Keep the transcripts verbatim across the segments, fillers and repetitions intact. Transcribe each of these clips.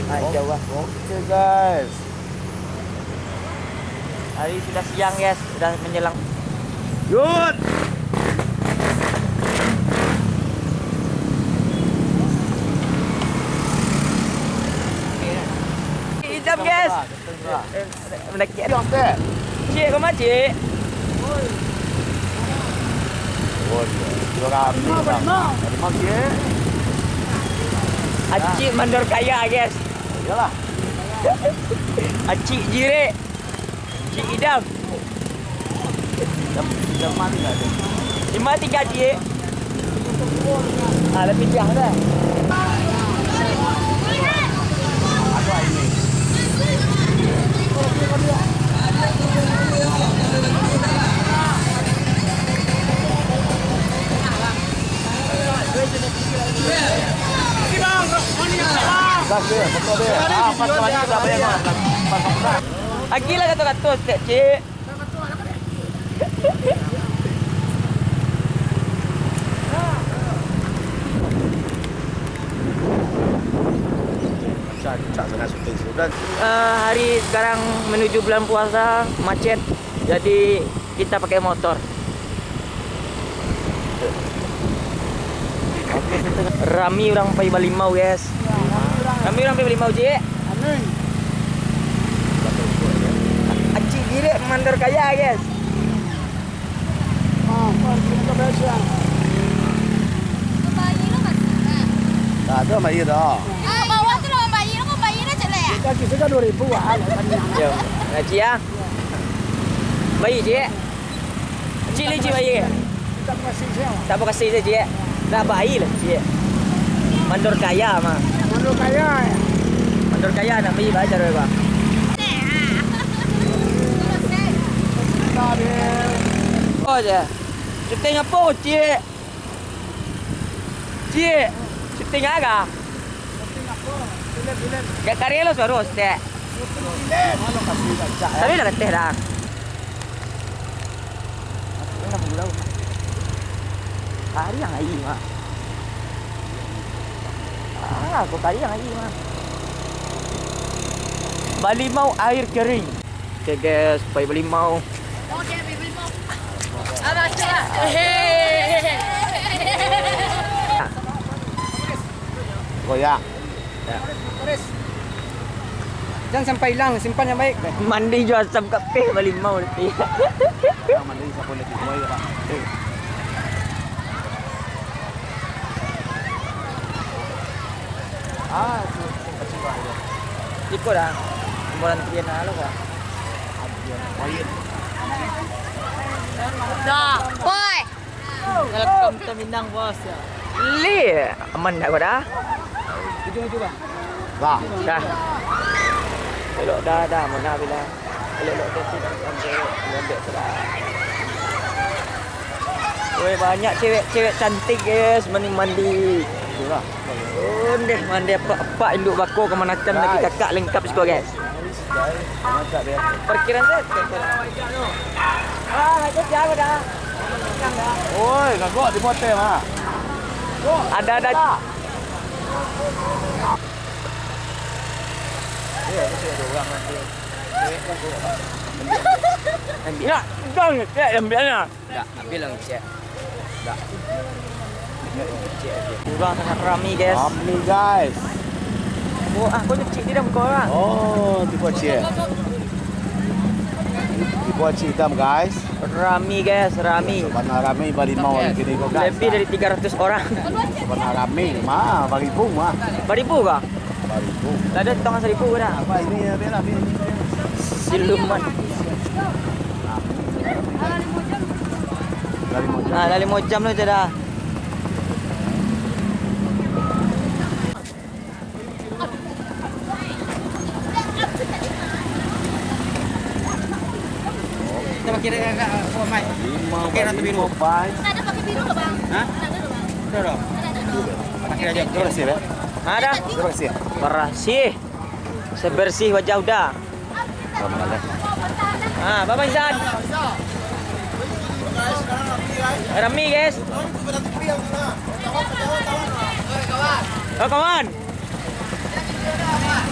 Nah, jauh lah. Oke, guys. Hari sudah siang, guys, sudah menjelang. Yud! Hijau, guys. Mendaki. Cik, kau mah, Cik? Oh, iya. Dua kali, Bang. Lima, Cik. Acik mandor kaya, guys. Iyalah. Acik Jirek. Cik Idam. Idam, Idam mati nggak ada? Lima tiga, Cik. Ah, tapi dia ada. Lagi lah kato-kato, Cik. Cak, cak tengah syuting sudah. Eh, hari sekarang menuju bulan puasa, macet. Jadi, kita pakai motor. Rami urang pai balimau, guys. Rami urang pai balimau, Cik. Acik Jirek mandor kaya, guys. Tak ada, Mak Ira. Ah, bawah tu lah, Mak Ira, Mak Ira je lah, ya? Gaji saja dua ribu, ah. Yo, gaji, ya. Baik, Cik. Cik, ni, Cik, baik. Tak berkasih saja, Cik. Dah baik lah, Cik. Mandor kaya, mah. Mandor kaya, ya. Mandor kaya, nak baik, baik cara, Bang. Oh, je. Syuting apa, Cik? Cik, syuting apa? Gak karya lo suara, Cik. Tapi lah keteh dah. Kariang aia, Mak. Ah, kok kariang aia, Mak. Balimau air kering. Oke, guys, pai balimau. Goyang. Jan sampai ilang, simpan yang baik. Mandi jo asam kapeh balimau nanti. Yang mandi sapo lagi? Boy, Pak. Ah, itu kecil lah, ya. Iko dah. Nomor antrian lah, lo, Pak. Antrian. Boy. Dah. Boy. Welcome to Minang, bos, ya. Leh, aman dah kau dah? Ujung-ujung, Bang. Dah. Dah. Elok dah, dah, mana bila? Elok-elok tu, tu, tu, tu, tu, tu, tu, tu, dah. Weh, banyak cewek-cewek cantik, guys, mandi-mandi. Itulah. Oh, deh, mandi apak-apak induak bako kamanakan lagi kakak lengkap siko, guys. Parkiran tu. Ah, itu jauh dah. Oi, kagok di hotel, ha. Ada, ada. Nak, dong, cek ambilnya. Dak, ambil lah, cek. Dak. Urang sangat rami, guys. Rami, guys. Oh, ah, kau cek di dalam kau lah. Oh, tipu cek. Tipu cek hitam, guys. Rami, guys, rami. Sabana rami, balimau di sini, kau, guys. Lebih dari tiga ratus orang. Sabana rami, mah, baribu, mah. Baribu kah? Baribu. Lah, ada setengah seribu ke dah? Apa ini ya, Bel, ambil ini, Bel. Siluman. Dari Mojang. Ah, dari Mojang tu je dah. Kita pakai dah, Kak, oh, Mai. Pakai ratu biru. Nggak ada pakai biru, Bang. Hah? Nggak ada, Bang. Ada, Bang. Pakai aja. Terima kasih, ya. Ada. Terima kasih. Bersih. Sebersih wajah Uda. Ah, Bapak Insan. Rami, guys. Oh, kawan.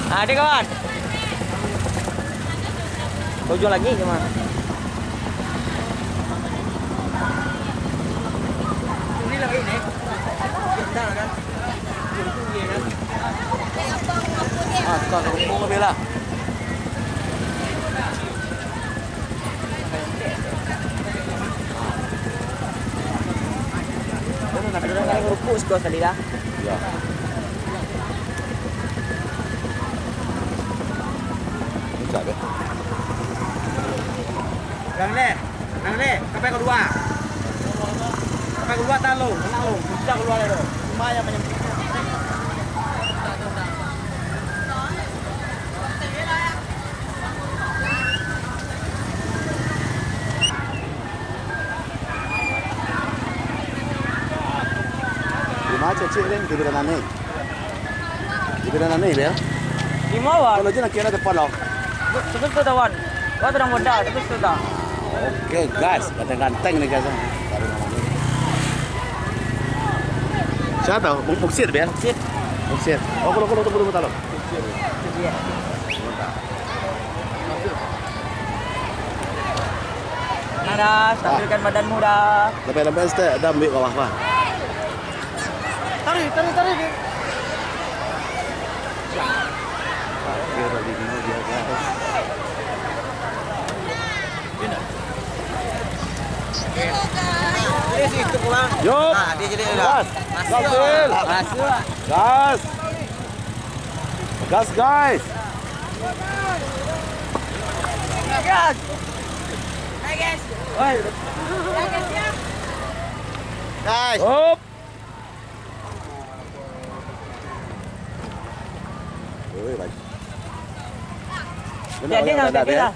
Ada kawan. Ujung lagi cuma. Ini lagi ni. Kita kan. Ah, tukang rumpung lebih lah. Rupuk siko sakali lah. Ya. Puncak deh. Yang leh, yang leh, sampai kedua. Sampai kedua tahu, tahu. Puncak kedua leh tu. Cuma yang menyempit. Di ma cecek den? Di bidan aneh. Di bidan aneh, Bel? Di ma, Wan? Kalau je nak kira depan lo. Terus tu, tawan. Wah, terang boda, terus tu, tah. Oke, guys. Ganteng-ganteng ni, guys. Siapa tahu? Muk-, Muksir, Bel? Muksir. Muksir. Oh, kalau, kalau, tunggu, tunggu, tunggu. Nah, dah, stabilkan badanmu dah. Lambai-lambai, Ustaz, dah ambil bawah, Pak. Tarik, tarik, tarik. Dia dah lima, dia dah. Yo. Ah, dia jadi dah. Gas. Masuk. Gas, Bel. Masuk. Gas. Gas, guys. Gas. Hai, guys. Oi. Guys. Hop. Oi, bang. Jadi, nang tadi lah.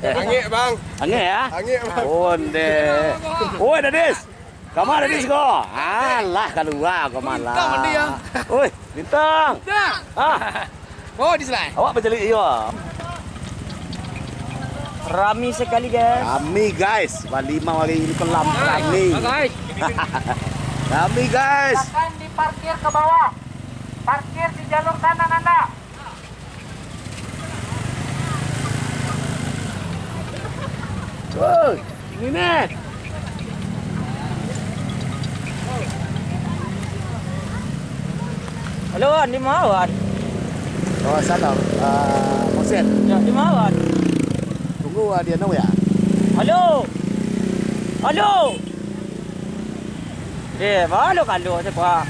Angek, Bang. Angek, ya? Angek, Bang. Onde. Oi, Dadis. Kama Dadis ko? Alah, kalua ko malah. Bintang dia. Oi, bintang. Bintang. Ah. Oh, di sini. Awak bacalik iyo. Rami sekali, guys. Rami, guys. Balimau hari ini kelam rami. Guys. Rami, guys. Silakan diparkir ke bawah. Parkir di jalur kanan Anda. Woi, ini nih. Halo, Wan, di ma, Wan? Oh, salam. Ah, Musin. Ya, di ma, Wan? Tunggu, ah, dia nunggu ya. Halo. Halo. Eh, baru kalu saja, Pak.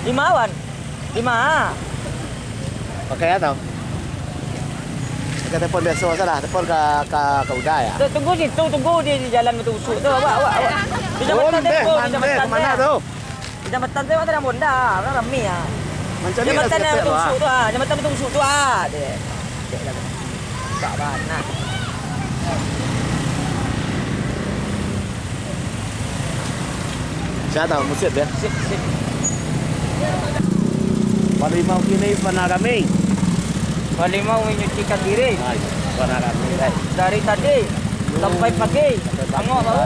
Di ma, Wan? Di ma? Pakai atau? Pakai telepon biasa saja lah, telepon ka, ka, ka Uda ya. Tu, tunggu situ, tunggu di, di jalan tu busuk tu, awak, awak, awak. Di jambatan tu, di jambatan tu. Di jambatan tu, awak tadang bonda, urang rami ah. Mancari jambatan lah yang sikit-sikit tu lah. Busuk tu ah, jambatan tu busuk tu ah. Dek. Dek lah. Tak bana. Saya tahu, musit ya. Sip, sip. Panglima kini panah kami. Panglima menyucikan diri. Nah, panah kami. Dari tadi sampai pagi. Tangok baru.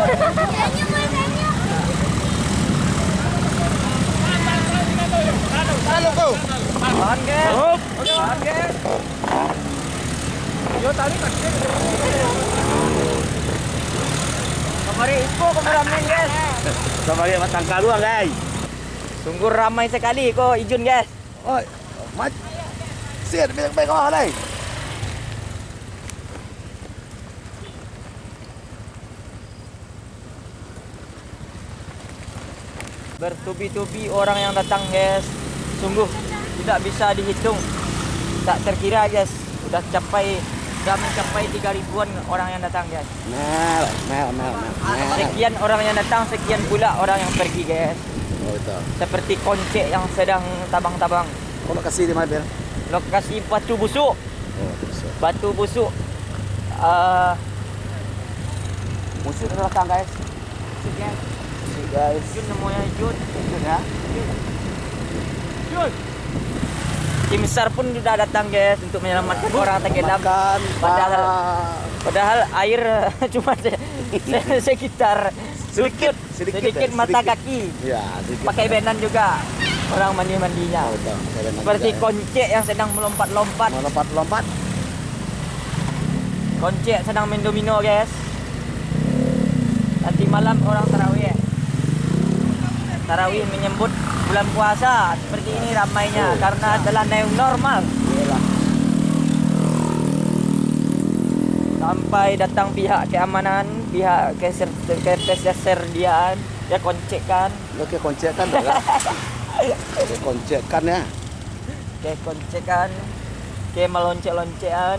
Tahan, guys. Hop. Tahan, guys. Yo, tadi kaki. Kamari iko kameramen, guys. Kamari batangka dua, guys. Sungguh ramai sekali ko Ijun, guys. Oi, mat. Siap, baik-baik kau, lai. Bertubi-tubi orang yang datang, guys. Sungguh tidak bisa dihitung. Tak terkira, guys. Sudah capai, sudah mencapai tiga ribuan orang yang datang, guys. Nah, nah, nah, nah, nah. Sekian orang yang datang, sekian pula orang yang pergi, guys. Oh, betul. Seperti koncek yang sedang tabang-tabang. Kau lokasi di mana, Bel? Lokasi Batu Busuk. Oh, Batu Busuk. Batu Busuk. Ah. Musuh di belakang, guys. Musuh, guys. Musuh, guys. Jun namanya, Jun. Jun, ya? Jun. Tim SAR pun sudah datang, guys, untuk menyelamatkan orang tenggelam. Menyelamatkan, padahal, ah, padahal air cuma se-, se-, sekitar sedikit, lutut, sedikit, sedikit eh, mata sedikit. Kaki. Ya, sedikit. Pakai benan juga. Orang mandi-mandinya. Oh, betul. Seperti koncek yang sedang melompat-lompat. Melompat-lompat. Koncek sedang main domino, guys. Nanti malam orang tarawih. Tarawih menyambut bulan puasa. Seperti ini ramainya karena adalah new normal. Iyalah. Sampai datang pihak keamanan, pihak keser-, kepeseserdiaan, ya, koncek kan. Oke, koncek kan, dah lah. Oke, koncek kan, ya. Oke, koncek kan. Oke, meloncek-loncekan.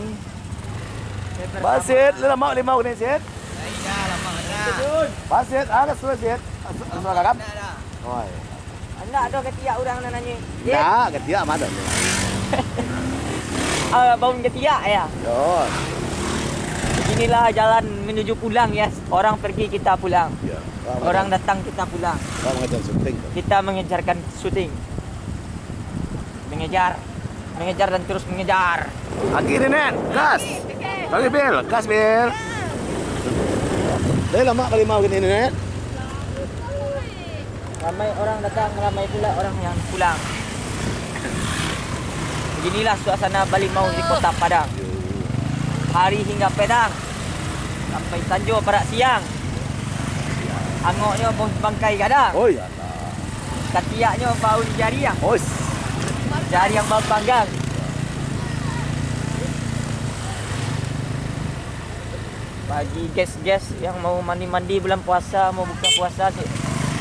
Basit, lu lamak limau ni, Sit? Basit, ah, ka suruh, Sit. Suruh kakak? Oi. Anak tu ketiak urang nan nanyo. Ndak, ketiak mah tu. Ah, baun ketiak, ya? Yo. Inilah jalan menuju pulang, ya. Orang pergi, kita pulang. Ya. Orang datang, kita pulang. Orang mengejar syuting. Kita mengejarkan syuting. Mengejar, mengejar dan terus mengejar. Lagi ni, Nen. Gas. Lagi, Bil. Gas, Bil. Dari lama kali mau gini, Nen. Ramai orang datang, ramai pula orang yang pulang. Beginilah suasana Balimau di Kota Padang. Hari hingga petang, sampai sanjo parak siang. Angoknyo bau bangkai gadang. Oi, alah. Katiaknyo bau jariang. Oi. Jariang bau panggang. Bagi guys-guys yang mau mandi-mandi bulan puasa, mau buka puasa, sih.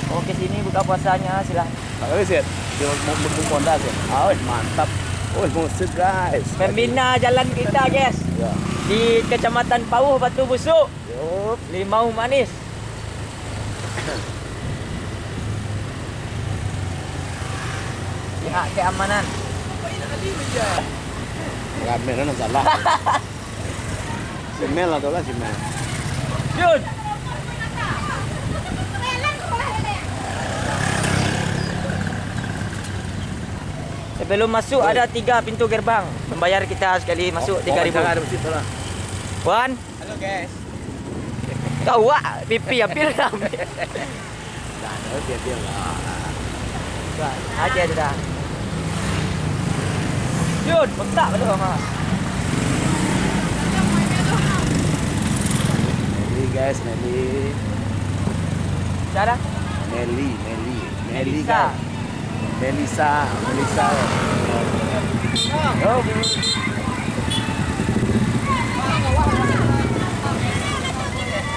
Mau ke sini buka puasanya, silahkan. Tapi, Sit, dia mau, mau, mau Honda, Sit. Ah, weh, mantap. Weh, musik, guys. Pembina jalan kita, guys. Ya. Di Kecamatan Pauh, Batu Busuk. Yup. Limau manis. Pihak keamanan. Rame lah, nak salah. Si Mel atau lah si Mel. Yun. Sebelum masuk ada tiga pintu gerbang. Membayar kita sekali masuk tiga ribu. Wawancara di situ lah. Wan. Halo, guys. Kau wak pipi hampir rame. Dah, dah, biar-biar lah. Dah, aja tu dah. Yun, otak tu, Mama. Meli, guys, Meli. Cara? Meli, Meli. Meli, Melisa. Guys. Melisa, Melisa. Oh.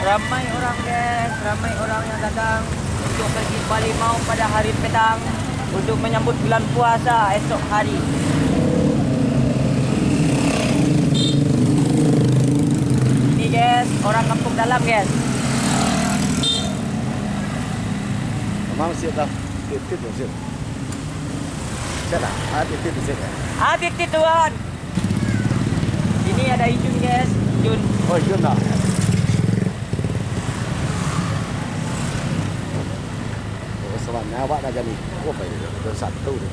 Ramai orang, guys, ramai orang yang datang untuk pergi Balimau pada hari petang untuk menyambut bulan puasa esok hari. Ini, guys, orang kampung dalam, guys. Memang siap dah. Titit tu, Sil. Siap dah? Ah, titit tu, Sil. Ah, titit tu, Wan. Ini ada Ijun, guys. Ijun. Oh, Ijun dah. Oh, sabananyo awak dah jadi. Oh, baik. Ijun satu tu.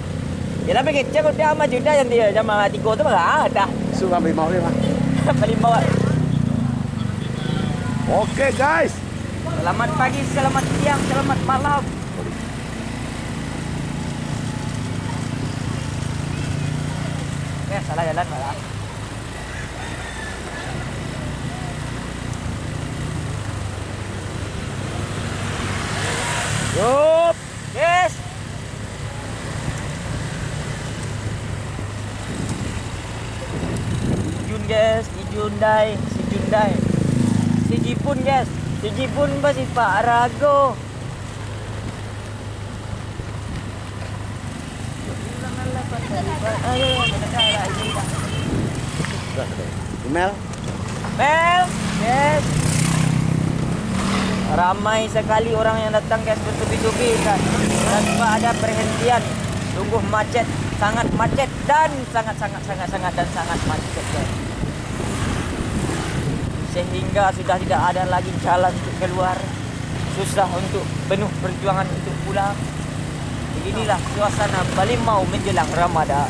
Ya, tapi kecil udah sama Juda yang dia sama tiga tu, marah dah. Suruh ambil mau dia, Bang. Beli mau. Oke, guys. Selamat pagi, selamat siang, selamat malam. Eh, salah jalan malah. Yup. Yes. Ijun, guys, Ijun dai, si Jun dai. Si Jipun, guys. Si Jipun basipak rago. Mel? Mel? Yes. Ramai sekali orang yang datang, guys, bertubi-tubi, kan. Tanpa ada perhentian. Sungguh macet, sangat macet, dan sangat, sangat, sangat, sangat, dan sangat macet, guys. Sehingga sudah tidak ada lagi jalan untuk keluar. Susah untuk, penuh perjuangan untuk pulang. Beginilah suasana Balimau menjelang Ramadan.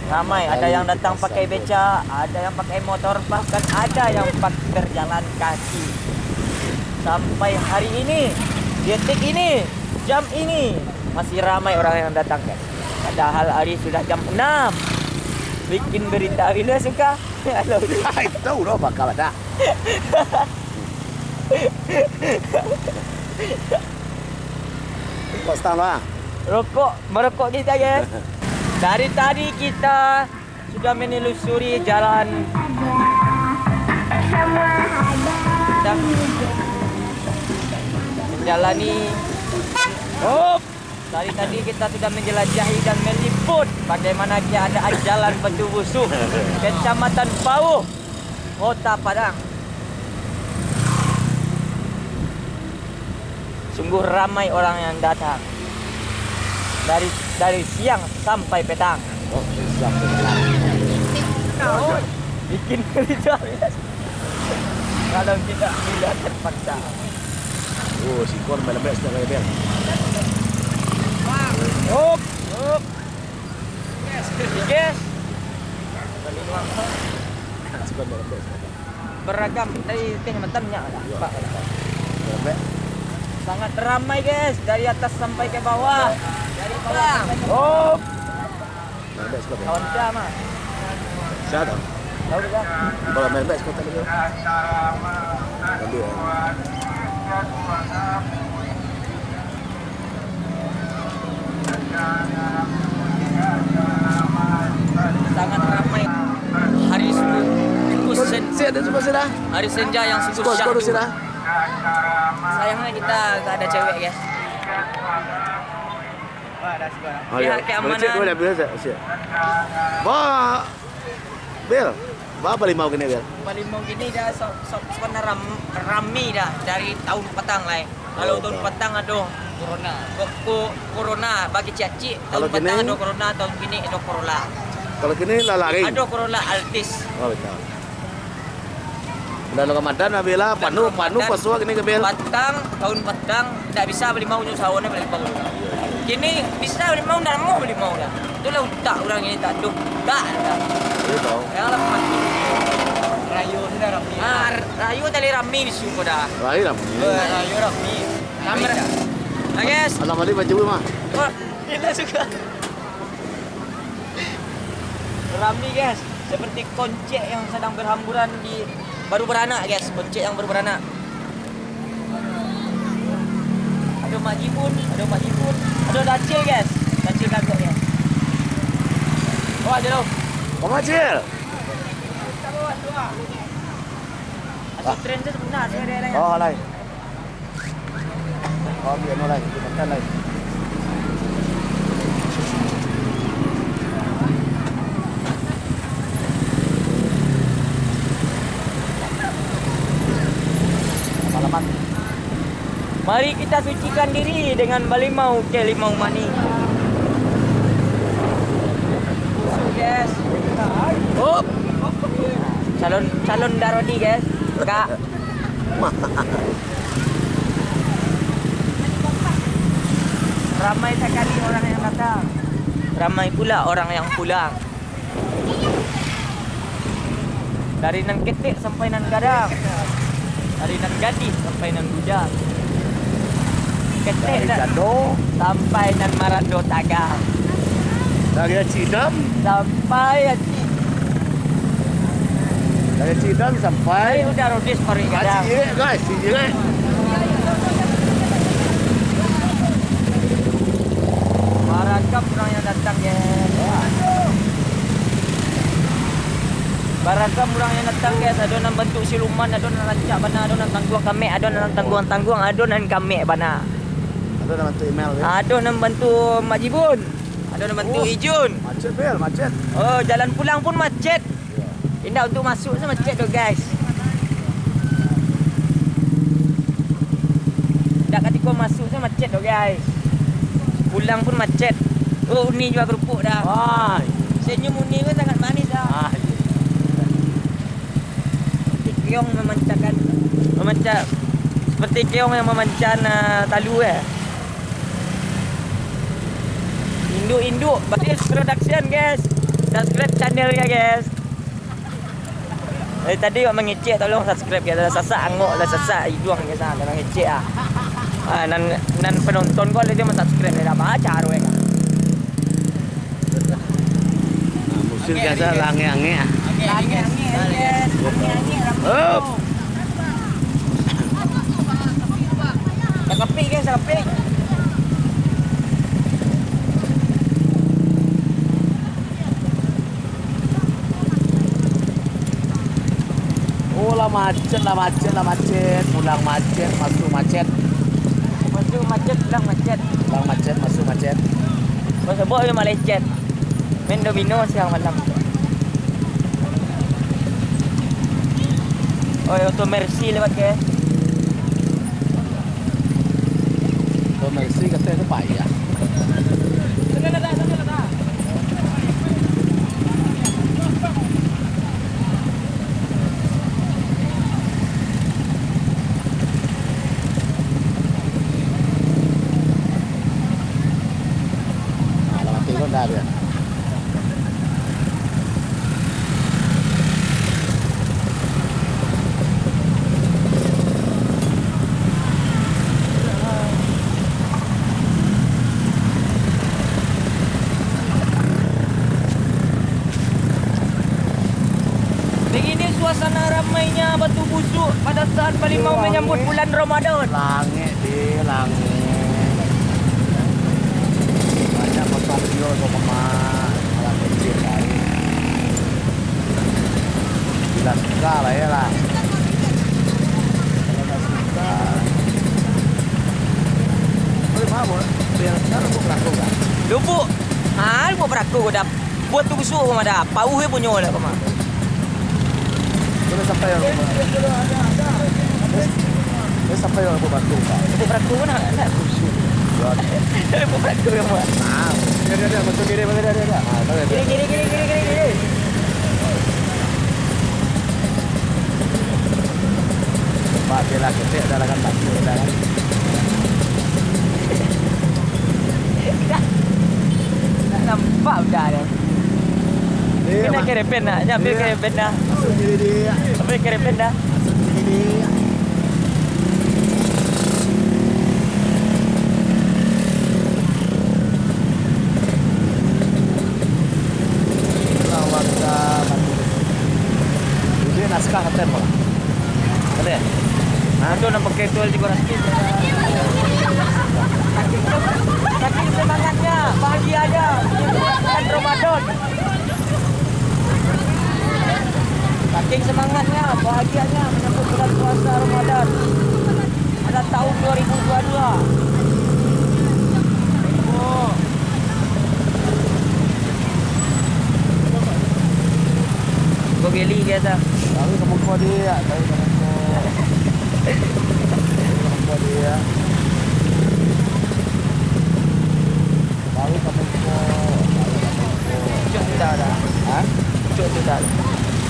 Ramai, ada yang datang pakai beca, ada yang pakai motor, bahkan ada yang pak-, berjalan kaki. Sampai hari ini, detik ini, jam ini, Masih ramai orang yang datang, guys. Padahal hari sudah jam enam. Bikin berita bila suka. Halo. Itu tahu dah bakal ada. Kok stang lah? Rokok, merokok kita, guys. Dari tadi kita sudah menelusuri jalan. Kita menjalani. Hop. Dari tadi kita sudah menjelajahi dan meliput bagaimana keadaan jalan Batu Busuh, Kecamatan Pauh, Kota Padang. Sungguh ramai orang yang datang dari, dari siang sampai petang. Oh, siang sampai petang. Bikin berita. Kalau tidak, bila terpaksa. Oh, sikon main lembek setiap kali, Bel. Hop, hop. Yes. Sikon main lembek setiap kali. Beragam dari teh mata minyak lah. Iya. Pak. Main lembek. Sangat ramai, guys, dari atas sampai ke bawah. Dari bawah sampai ke Hop. Main lembek sikon, Bel. Kawan kita mah. Siapa? Tahu kita. Kalau main lembek sikon tadi tu. Tadi, ya. Sangat ramai. Hari sungguh sen-, Siap, ada sebelah sini dah. Hari senja yang sungguh Skor, skor syahdu. Sini dah. Sayangnya kita gak ada cewek, guys. Oh, ya. Pihak keamanan. Boleh cek, boleh, boleh cek, siap. Ba, Bel, ba balimau kini, Bel? Balimau kini dah so, so, sebenarnya ram-, rami dah dari tahun patang lah, eh. Kalau Oh, tahun tak. patang ado Corona. Ko-, ko-, corona bagi ciacik, Kalau tahun patang kini? ado corona, tahun kini ado Corolla. Kalau kini lah laring. Ado Corolla Altis. Oh, betul. Bulan Ramadan, Abila, Bulan panuh, panuh Ramadan, puaso kini ka, Bel. Patang, tahun patang, ndak bisa balimau nyo sahur ni balimau. Kini bisa balimau, ndak namuah balimau dah. Itulah utak urang ini tak ado. Tak ado. Iyo, tahu. Yang lah mati. Rayo sudah rami. Ah, rayo tadi rami bisu ko dah. Rayo rami. Eh, rayo rami. Rami dah. Nah, guys. Alam balik baju mah. Oh, kita suka. Rami, guys. Seperti koncek yang sedang berhamburan di, baru beranak, guys. Koncek yang baru beranak. Ado Mak Jibun, ado Mak Jibun, ado Dacil, guys. Dacil kagok, guys. Oh, ado tu. Bang Acil. Asu tren tu sebenarnya, asu ada lain. Oh, lain. Oh, biar no lain, makan lain. Salaman. Mari kita sucikan diri dengan balimau ke limau manih. Yes. Hop. Calon, calon Darodi, guys. Kak. Ramai sekali orang yang datang. Ramai pula orang yang pulang. Dari nan ketek sampai nan gadang. Dari nan gadih sampai nan bujang. Ketek dari nan gado sampai nan marando tagang. Dari Acik Idam sampai Acik. Dari Acik Idam sampai Acik Idam paruik gadang. Acik Irek, guys, Acik Irek. Baragam urang yang datang, guys. Baragam urang yang datang, guys. Ado nan bantuak siluman, ado nan rancak bana, ado nan tangguang kamek, ado nan tangguang-tangguang, ado nan kamek bana. Ado nan bantuak Imel, guys. Ado nan bantuak Mak Jibun. Ado nan bantuak Ijun. Macet, Bel, macet. Oh, jalan pulang pun macet. Indak, untuk masuk se macet tu, guys. Indak, katiko masuk se macet tu, guys. Pulang pun macet. Oh, Uni jua kerupuk dah. Wah. Senyum Uni pun sangat manis dah. Ah, iya. Seperti keong memancarkan, memancar, seperti keong yang memancar, ah, talu, eh. Induk-induk, Batis Production, guys. Subscribe channelnya, guys. Eh, tadi awak mangecek, tolong subscribe, guys. Lah sasak angok, lah sasak iduang, guys. Ah, dah mangecek, ah. Ah, nan, nan panonton ko lah dia mansubscribe, lah baa caro e. Nah, musim biaso lah angek-angek ah. Angek-angek, angek-angek, rami. Hup. Sakapik, guys, sakapik. Oh, lah macet, lah macet, lah macet. Pulang macet, masuk macet. Masuk macet, pulang macet. Pulang macet, masuk macet. Basobok yo malecet. Main domino siang malam. Oh, Auto Mercy lah pakai. Komersi kato itu payah. Nah, lah mati pun dah dia. Begini suasana ramainya Batu Busuk pada saat Balimau menyambut bulan Ramadan. Langik, di langik. Banyak potong view tu, Mak. Alah kecil lain. Bila suka lah, ya lah. Kalau tak suka, boleh bawa. Biar sekarang buat perahu kan? Lubuk. Ah, lubuk perahu dah. Buat tu busuk, Mak, dah. Pauh dia punyo dah, Mak. Boleh sampai orang rumah. Boleh sampai orang rumah tu, Pak. Lubuk perahu nak, nak busuk. Buat. Lubuk perahu, Mak. Ah, dia, dia, dia, masuk kiri, masuk dia, dia, dia. Ah, tahu dia. Kiri, kiri, kiri, kiri, kiri, kiri. Pak, dia lah ketek, dah lah kan, tak kira dah kan. Tak nampak dah dia. Dia nak kerepen nak, dia ambil kerepen dah. Masuk diri dia. Ambil kerepen dah. Masuk diri dia. Allahu Akbar. Ini naskah K T M lah. Ada? Nah, tu nampak ketul di barat. Saking semangatnya, bahagianya, bulan Ramadan. Saking semangatnya, bahagianya menyambut bulan puasa Ramadan pada tahun dua ribu dua dua. Oh. Kau geli biasa. Tahu kamu kau dia, tahu kamu kau. Tahu kamu kau dia. Baru ka muko, baru ka muko. Cok tu dah, dah. Ha? Cok tu dah.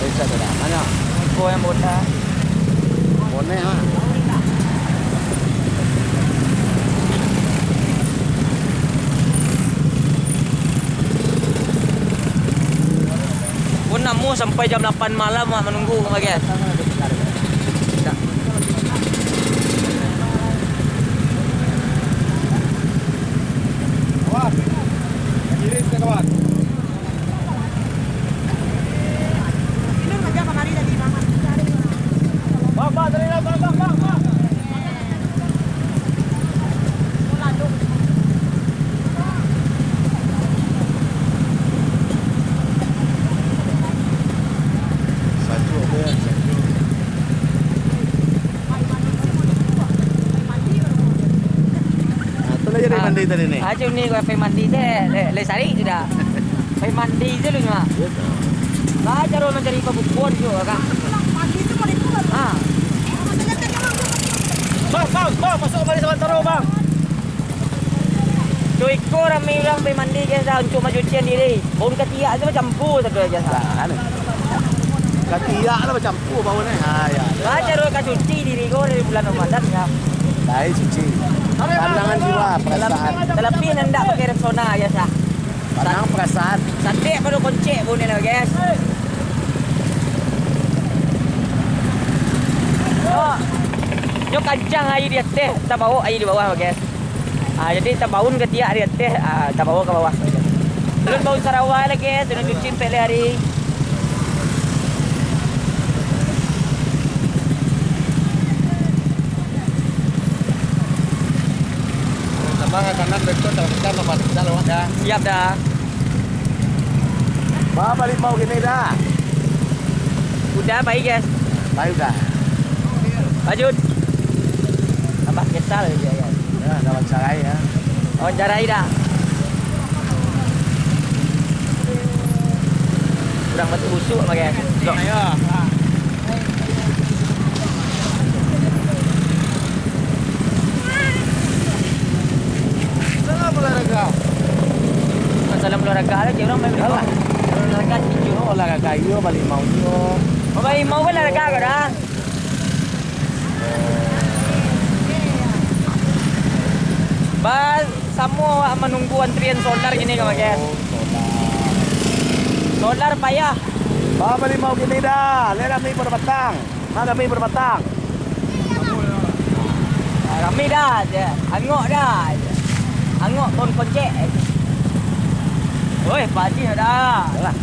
Cok tu dah. Mana? Muko yang botak. Bonek, ha? Pun namuah sampai jam lapan malam, Mak, manunggu, Mak, guys. Dah. Awas. Kiri sudah, kawan. Bang, bang, tadi dah, bang, bang, bang, bang. Satu apa ya? Satu. Nah, tu lah jadi mandi tadi ni. Ah, macam ni kau pai mandi teh, le-, le sarik sudah. Pai mandi je lu nyo. Iyo tu. Lah, caro mancari pabukuan tu, Kak. Ha. Bang, bang, bang, masuk balik samantaro, bang. Tu iko rami urang pai mandi, guys, dah, untuak mancucian diri. Bau katiak tu bacampur satu aja, sah. Nah, kan. Katiak lah bacampur bau ni. Ha, ya. Lah, caro ka cuci diri ko dari bulan Ramadan, ya. Lain cuci. Pandangan jiwa, perasaan. Tapi, tapi nan ndak pakai Rexona aja, sah. Panang perasaan. Satik pado koncek bunyi lah, guys. Oh. Nyo kancang aia di ateh, tabao aia di bawah, guys. Ah, jadi tabaun katiak di ateh, ah, tabao ka bawah. Alun baun sarawa lai, guys, sudah cuci ampek lai ari. Tambah ka kanan, beko, kalau kita lewat, kita lewat, ya. Siap dah. Baa balimau kini dah? Udah, baik, guys. Baik udah. Lanjut. Tambah kesal aja, ya. Ya, dah wawancarai, ya. Wawancarai dah. Kurang batu busuk, guys. Blok. Salam olahraga. Bukan salam olahraga lah, cik, urang main. Alah. Olahraga, cik. Oh, olahraga iyo, balimau iyo. Oh, balimau kan olahraga kau dah. Ba, samo awak manunggu antrian solar kini ka, guys. Oh, solar. Solar payah. Baa balimau kini dah, lai rami pado patang. Mak kami babatang. Ah, rami dah, je. Angok dah, je. Angok pun kocek. Woi, Pak Haji dah. Alah.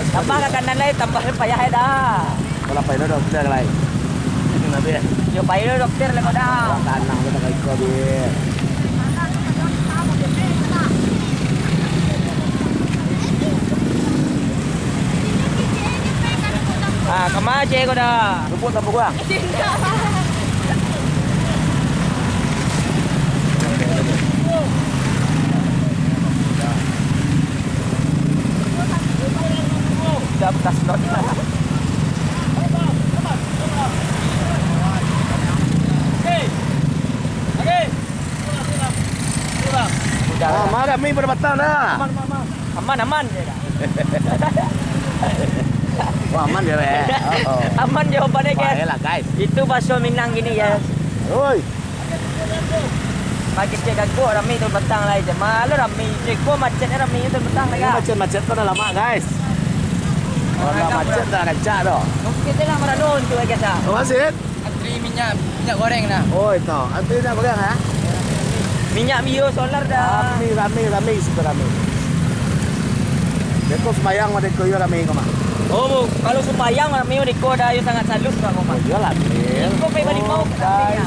Tambah ka kanan lai, tambah payah dah. Kalau payah dah, dah, dah, lai. Ini nanti, ya. Yo, payah dah, dokter, lah, kau dah. Tanang, dah, dah, kau, dah. Ah, kama cek ko dah. Rumput sapu guang. Dah bekas slot. Udah. Ah, marah mi berbatang dah. Aman, aman, aman. Aman, aman, je dah. Wah, aman je, weh. Oh, oh. Aman jawabannya, guys. Baiklah, guys. Itu baso Minang gini, guys. Oi. Bagi cek gagok, rami tu petang lah, je. Malu rami. Cek gua macetnya rami tu petang lah, guys. Macet-macet tu dah lama, guys. Kalau dah macet, dah rancak tu. Mungkin kita nak meranu untuk, guys, ah. Oh, masih? Antri minyak, minyak goreng nah. Oh, itu. Antri minyak goreng, ha? Minyak bio solar dah. Rami, rami, rami, situ rami. Beko sumbayang mah deko iyo rami ko mah. Oh, bu, kalau sumbayang rami deko dah, iyo sangat salus lah ko mah. Oh, iyo lah, Bil. Ko pai balimau, oh, guys.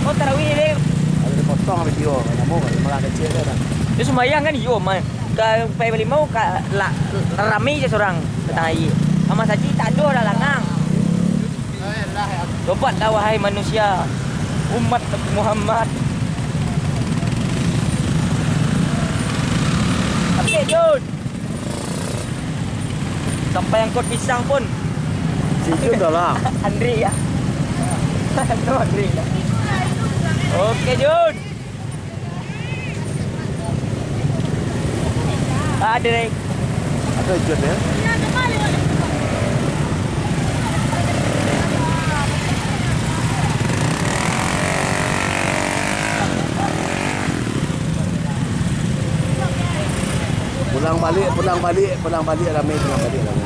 Oh, tarawih, Bil. Kalau dipotong video, namo, malah kecil dah. Iyo sumbayang kan, iyo, mah. Ka pai balimau, ka, la, rami je surang datang aia. Ka masajik tak ado dah langang. Tobatlah, wahai manusia, umat Nabi Muhammad. Tapi, Jun, sampai angkot pisang pun. Si Jun dah lah. Andri ya. Tu Andri ya. Oke, Jun. Ada, Rek. Ada Jun, ya? Pulang balik, pulang balik, pulang balik, rami, pulang balik, rami.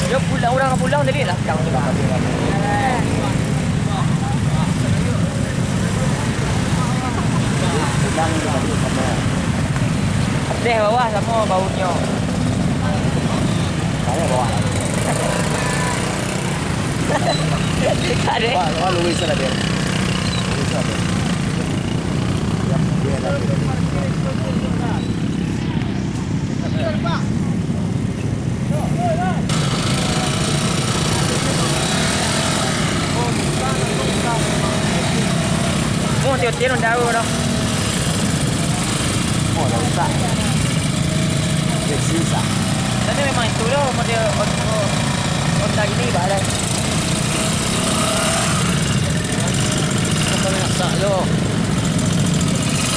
Yo, pulang, urang pulang tadi lah. Ateh bawah samo baunyo. Samo bawah. Ada. Wah, wah, luis lah dia. Luis lah dia. Oh, tiok-tiok daun dah. Oh, dah rusak. Dia susah. Tapi memang itu dah model Honda gini, bah, dah. Apa nak sak tu?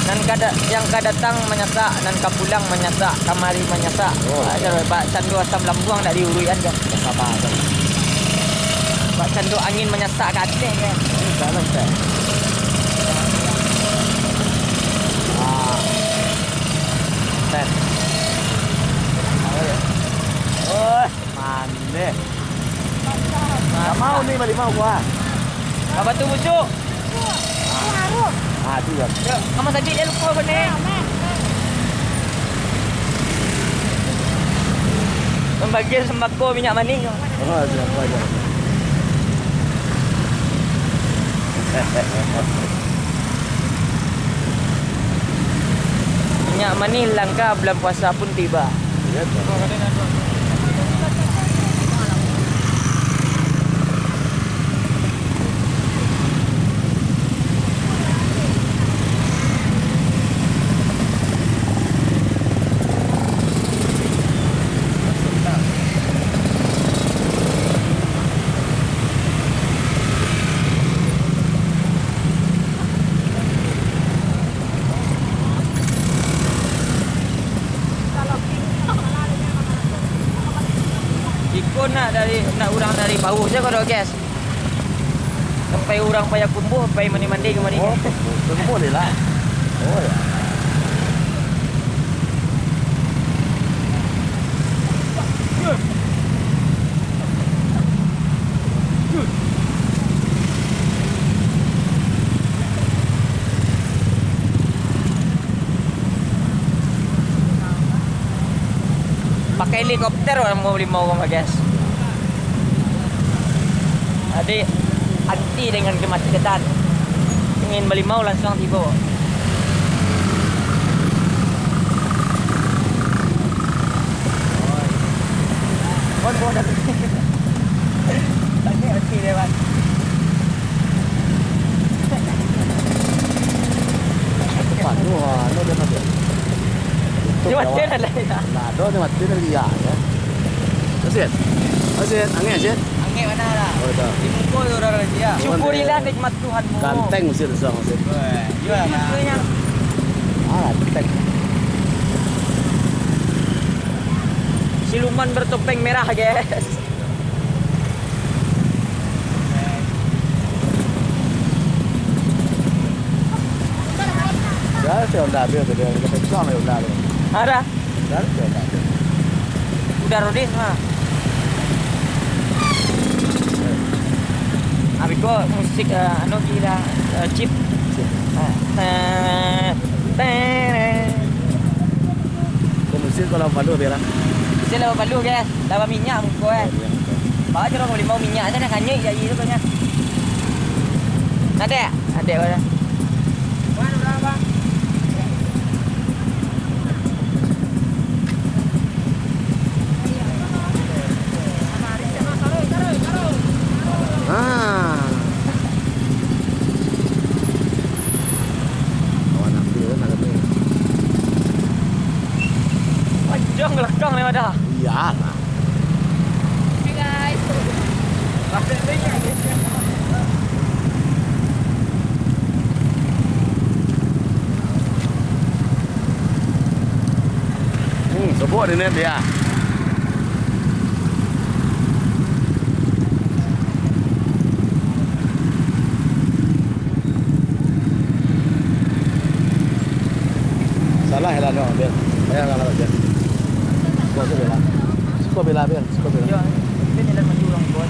Nan ka da-, yang ka datang manyasak, nan ka pulang manyasak, kamari manyasak. Oh. Ada bak cando asam lambung dak diuruikan je. Sabar, sabar. Bak cando angin manyasak ka ateh je. Ini salah, Ustaz. Ah. Set. Oh, mandeh. Wah. Apa tu, busuk? Ah, tu lah. Yo, ka rumah sakik, jan lupo ko ni. Pambagian sembako minyak manih ko. Oh, siapa aja. Minyak manih langka, bulan puasa pun tiba. Iko nak dari, nak urang dari bawah se ko do, guys. Sampai urang Payakumbuh, sampai mandi-mandi ka mandi. Oh, Payakumbuh boleh lah. Oh, ya. Pakai helikopter urang mau balimau ko mah, guys. Jadi, anti dengan kemacetan. Ingin balimau, langsung tibo. Kon bawa dari sini. Tadi anti lewat. Panuh, ah, anu dah mati. Dia mati dah lah, ya. Nah, dah dia mati dah dia, ya. Masih? Masih? Angin, Masih? Angin mana lah? Oh, dah. Di muka tu orang dia. Syukurilah nikmat Tuhanmu. Ganteng Masih tu, Masih. Weh, iya lah. Maksudnya. Ah, ganteng. Siluman bertopeng merah, guys. Dah, si Honda habis tu, dia, dia pegang lagi Honda tu. Ada? Dah, si Honda habis. Udah Rodis mah. Habis ko musik, eh, anu gila, eh, chip. Chip. Ah, tet, tet. Ko musik kalau malu biar lah. Musik lah malu, guys. Lah baminyak muko, eh. Bawa jeruk beli mau minyak aja nak kanyut jadi tu kan. Ada? Ada, ada. Ah. Kawan aku kan, nak kata. Panjang belakang ni, Madah. Iyalah. Oke, guys. Hmm, sobok ni, Nat, ya. Salah lah, no, Bel. Payah lah, Bel. Suko, suko, Bel. Suko, Bel. Suko, Bel. Yo, itu jalan maju orang buat.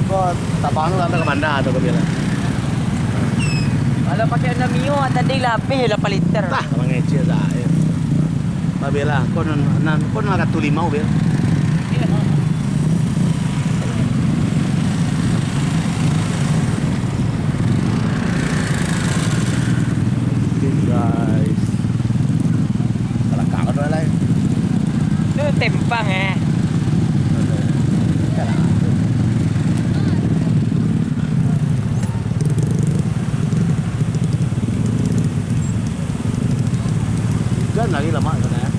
Ko tabang tu sampai ka mana tu, ko Bel? Kalau pakai Honda Mio, tadi lah habis lapan liter. Tah, mangecek sae. Babela, ko nan, nan, ko nan ratuih limau, Bel. Oke, guys. Salah kau dah, lai. Tu tempang, eh. Hujan lagi lama sana, ya.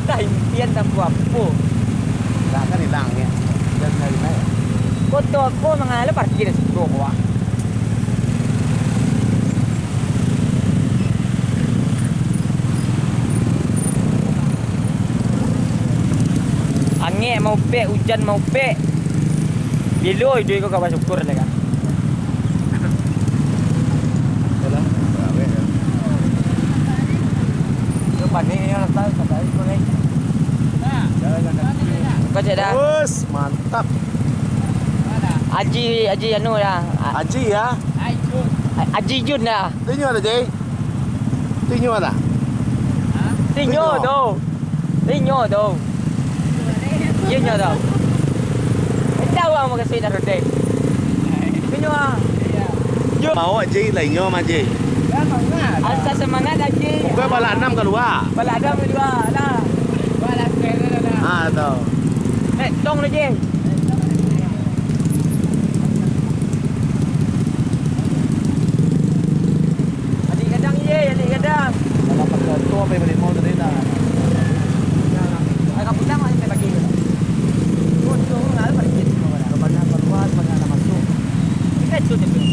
Tah impian tangku apo? Dah kan hilang, ya. Hujan lagi naik. Koto ko mangalo parkir situ, ko, ah. Angek maupek, ujan maupek. Bilo iduik ko ka basyukur dek kan. Yalah, tarawih kan. Yo, panik ni, orang tahu, tak tahu pun, eh. Kau cek dah. Bos, mantap. Aji, Aji anu dah. A-, Aji ya? A-, Aji Jun dah. Tinyo dah, Ji. Tinyo dah. Tinyo Tinyo. tu. Tinyo tu. Iyo nyo tu. Tahu ang makasih dah rode. Tinyo ah. Yo. Mau Ji lah inyo mah Ji. Asa semangat Ji. Pokoknya balak anam kalua. Balak anam kalua lah. Ah, tu. Eh, tong lah Ji. Adik gadang ye, adik gadang. Kalau pakai oto, apa yang mau tadi dah? Agak pulang lah, saya pakai. Oh, tu, nggak ada parkir semua orang. Banyak keluar, banyak nak masuk. Kita cut je.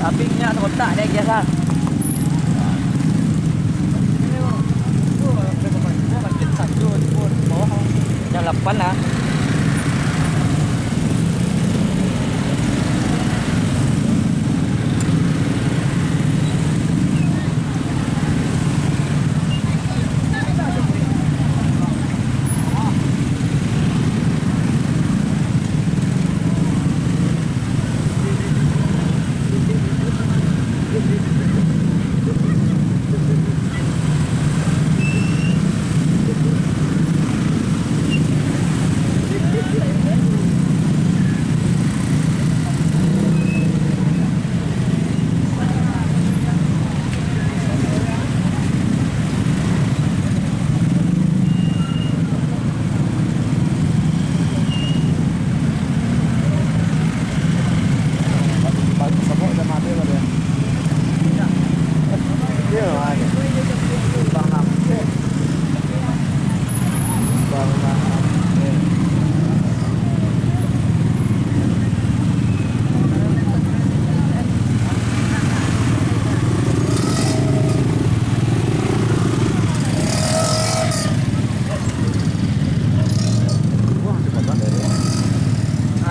Tapi minyak sekotak dek gas ah. Jam lapan lah.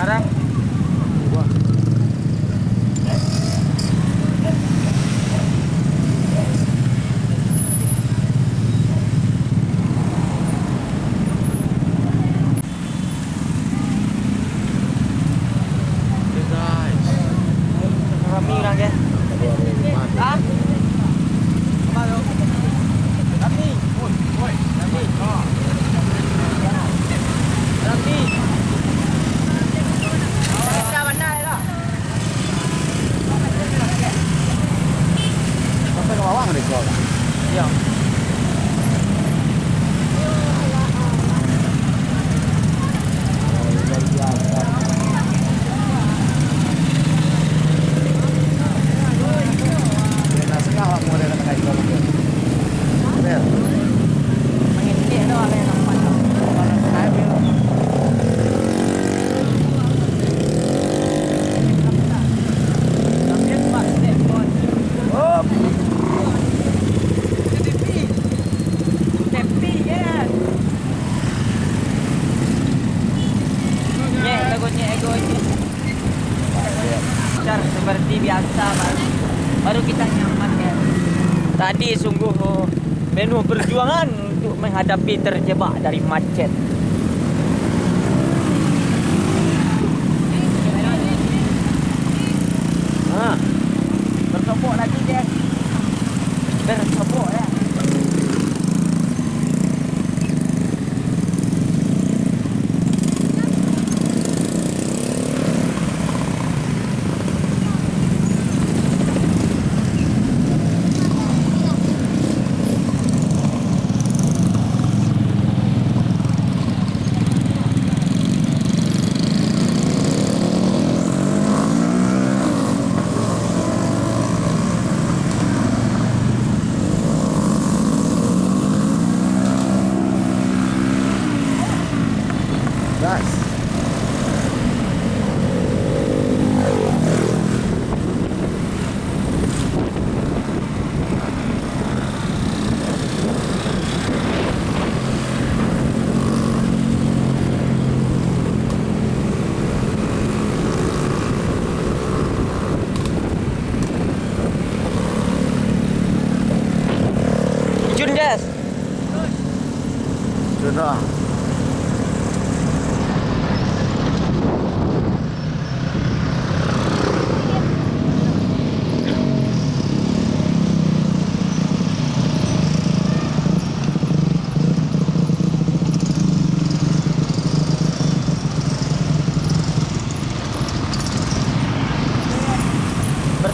Arah. Rami urang, kan? Hah? Rami. Rami. Rami. Sampai ka bawah mereka. Iyo. Nyek, lagu nyek, ego nyek. Lancar seperti biasa, baru, baru kita nyaman, ya. Tadi sungguh, oh, penuh perjuangan untuk menghadapi terjebak dari macet. Ha, bertopok lagi, guys. Bertopok, ya.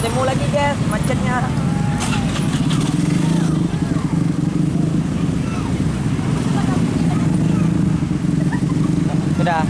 Temu lagi, guys, macetnya. Sudah.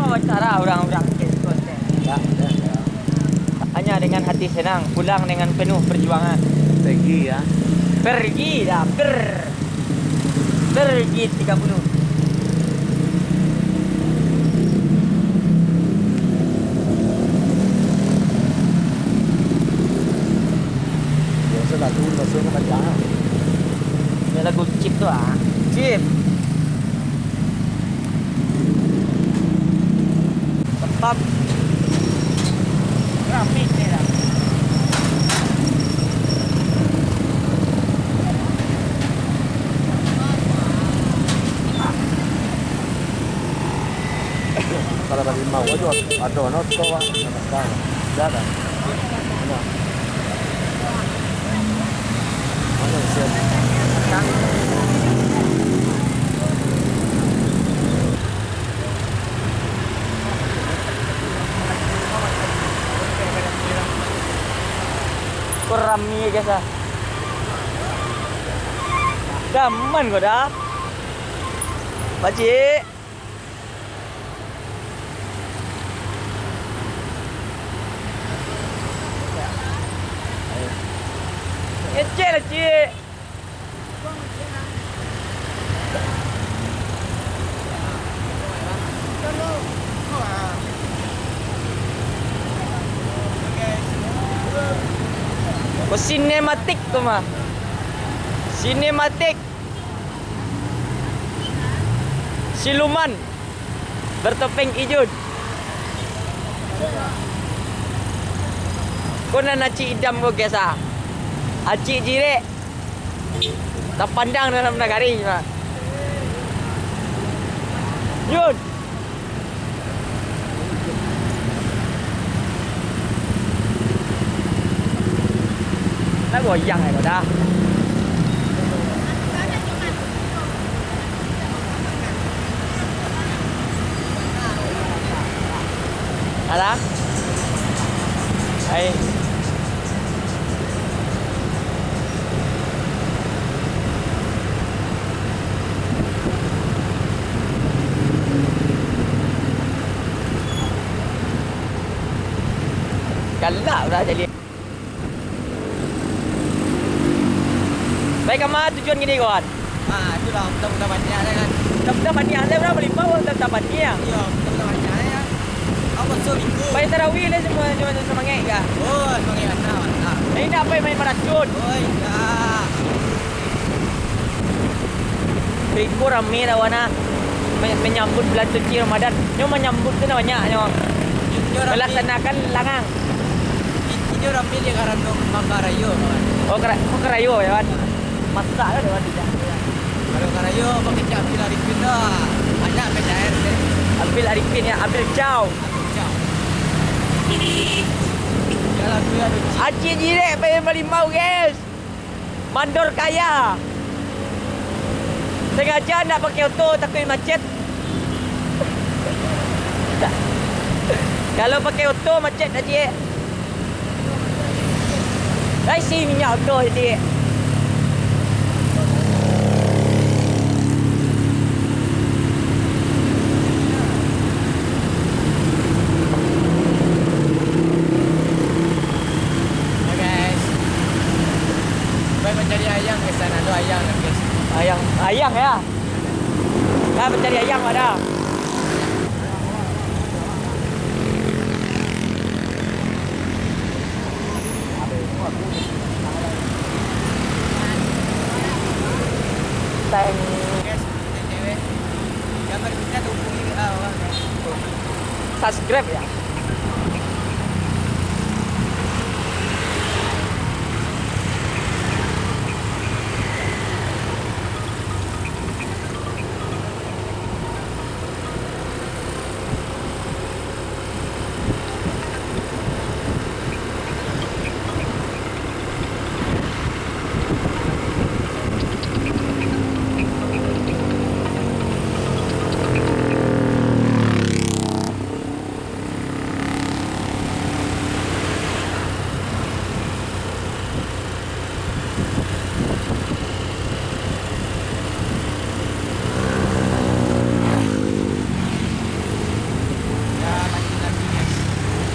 Sama cara orang-orang kayak itu, Ustaz. Ya, ya, ya. Hanya dengan hati senang, pulang dengan penuh perjuangan. Pergi, ya. Pergi dah, per. Pergi tiga puluh. Biasa lagu, langsung ke Padang. Ya, lagu Chip tu ah. Chip. Tempat rami ni lah. Kalau bali mau aja, ada no tu, Wak. Dah, dah. Mana? Mana siap? Ko rami, guys, ah. Dah aman ko dah. Pacik. Ngecek lah, Cik. Ko sinematik tu mah. Sinematik. Siluman bertopeng ijo. Ko nan acik idam ko, guys, ah. Acik jirek. Tapandang dalam nagari, Pak. Yun. Lah goyang ai ko dah. Alah. Ai. Galak lah jadi. Pai kama tujuan kini, kawan? Ah, itulah, mudah-mudahan banyak lah kan. Mudah-mudahan banyak. Saya berapa, lima orang mudah-mudahan banyak. Iya, mudah-mudahan banyak lah kan. Apa so minggu? Pai tarawih lah semua, semua semangat kah? Oh, semangat, mantap, mantap. Nah, ini apa yang main maracun? Oh, iya. Riko rami dah wana me-, menyambut bulan suci Ramadan. Nyo manyambut tu nah banyak nyo. Inyo rami. Melaksanakan langang. I-, inyo rami dek karano mangarayo, kawan. Oh, kara-, oh, karayo, ya, kan? Masak lah, kawan, tidak. Kalau karayo, pakai Cak Abdul Arifin dah. Banyak P K R deh. Abdul Arifin, ya, Abdul Chow. Abdul Chow. Ya, lagu ya, lucu. Acik jirek, pakai malimau, guys. Mandor kaya. Sengaja ndak pakai oto, takuik macet. Kalau pakai oto, macet dah, ciek. Dah isi minyak oto, ciek. Ya, guys. Pai mancari ayang, guys, sana tu ayang, guys. Ayang, ayang, ya? Pai mancari ayang, ada.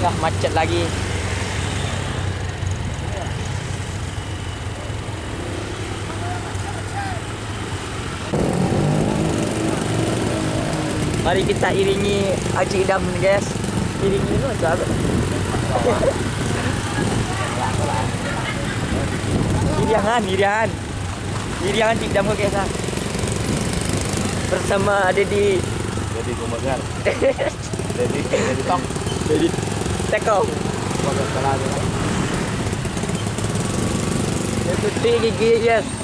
Lah macet lagi. Mari kita iringi Aji Idam, guys. Iringi dulu, sahabat. Iriangan, iriangan. Iriangan Aji Idam, guys, ah. Bersama Dedi. Dedi Komagar. Dedi, Dedi Tok. Dedi Teko. Komagar salah aja lah. Itu ti gigi, guys.